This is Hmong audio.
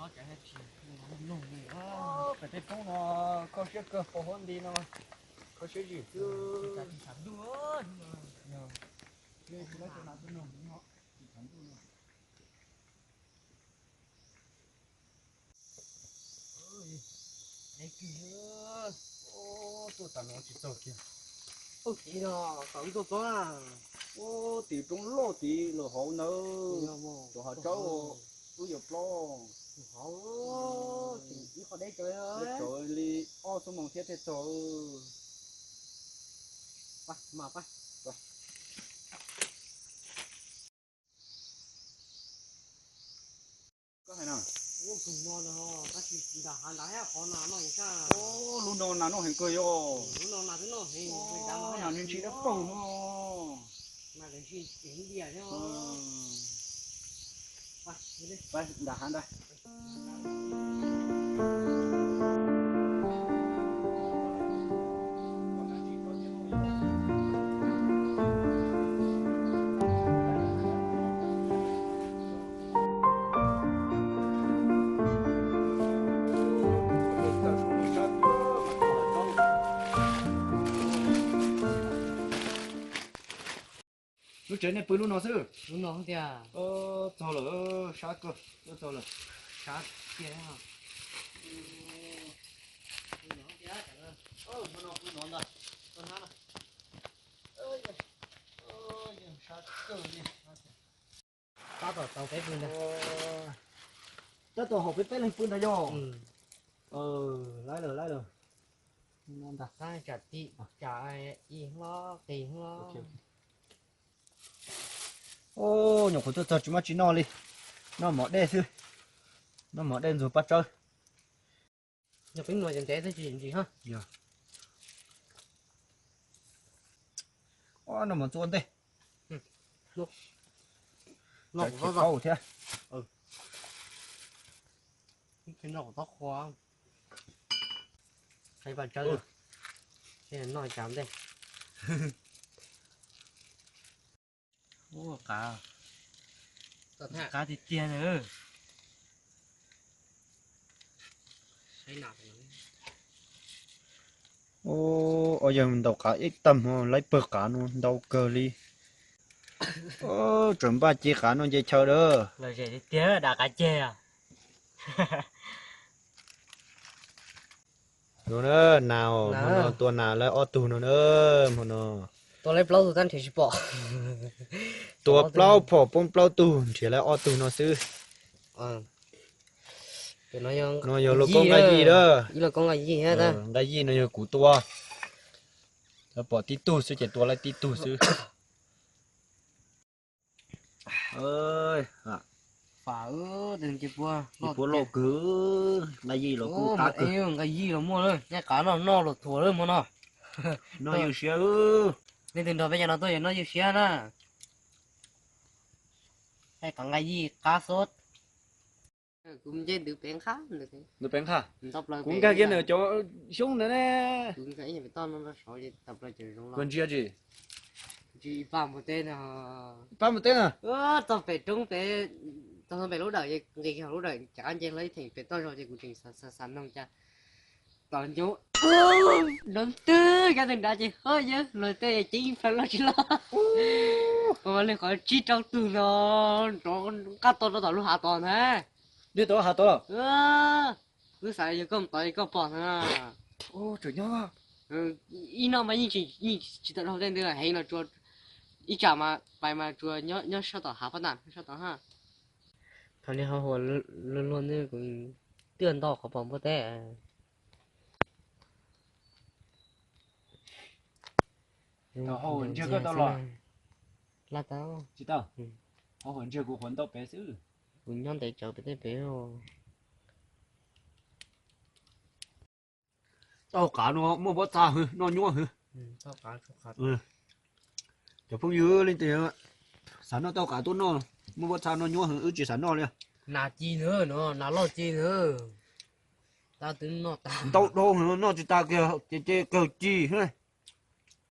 Pem tej roob no kho siab kawg, pos huab nti no kho siab zim xwb. Tuaj tas no tsis txog kiag. Ub, tim no kom wb tuaj plob na. Ub, tim roob loj tid los hauv ntawd. Tus hav tsawb wb yuav plob. Ib qho deb tsawv li ob xuab moos thiab thiaj txog. Koj hais no. Lub no nas noj heev kawg yom. Nas ntshis dab paug no. Nram hav ntag. Lub tsev nej pw lub no xwb. Lub no tiag. Txog lawm, sab kawg, tuaj txog lawm. Sab tiag. Tab tom tau peb pw ntag. Tab tom haum peb peb leeg pw ntag yog. Laib lawm, laib lawm. Ntag, tsam tim tsam ib hlob qis hlob. Nyuam qhuav tuaj txog tsis muaj tsis noj li. Noj mov dej xwb. Noj mov dej ntxuag paj tsawb. Yog peb nuav ces ntev tsis ntsis ha. Noj mov txua ntej. Noj thiab. Noj kuv txob qhua. Noj cas ntej. Ua qav, qav tiag tiag na. Ua yawg ntaus qav ib tag hmo laib pawg qav no ntau kawg li. Tseem npaj ci qav no nce chaw lawm. Lom zem tiag tiag, dam qav ceg. No na, nas, hmo no tua nas lawv ob tug no na, hmo no. Tua lawv plaub tug tab nrhiav tsis pom. Tua plaub phom poob plaub tug nrhiav lawv ob tug no xwb. No yog luag koob nqaij yij lawm. Nqaij yij no yog kuv tua. Lawv pom tib tug xwb ces tua lawv tib tug xwb. Puab loj kawg, nqaij yij los kuj qab kawg. Nqaij yij los muaj, nqaij qav noj noj los thuam lawm hmo no. Noj ywj siab. Leej twg nrog peb cov no tuaj yog noj ywj siab na. Nqaij qav nqaij yij qab xwb. Kuv nce ntws pem nqha. Ntws pem nqha. Kuv nkag kiag ntawm cov xyoob ntawd ne. Kuv ntsia tsis. Ib pab npua teb no. Pab npua teb na. Txog pem roob pem, txog pem lub dawm, nqis kiag lub dawm, rov qab nce hlo ib theem pem toj zog ces kuv tseem xav xav noog cas tom ncov nrov twg, kab twg nrad ces ho yawg luag tej ceeb ib plhaw loj tsis loj. Ua li qhov tsib rau tug no nrov nqaj to rau tom lub hav tod ntag. Twb tau hav tod los? Wb xav yog koj mus tod koj pom ntag na. Ib no mas yeej tsis tau dhau tej ntawd, heev no tsuas ib tsam mas pais mas tsuas nyob sab tom hav phab ntam sab tod ha. Thaum li hauv huam luag luag ntawd kuv twb ntau qhov pom npua teb. Thaum hauv huam ntsiag koj tau los? Tsis tau. Hauv huam ntsiag kuv qhuav ntau pem xwb. Kuv nyob ntev tsawv pem tej pem. Tauj qav no muaj pob txha hwv, noj nyuaj hwv. Cov phooj ywg, leej twg xav noj tauj qav tuaj noj, muaj pob txha noj nyuaj hwv, wb tsis xav noj li. Nas ci na, nas loj ci na. Ntau dhau hwv noj tsis tas kiag ces kawg ci.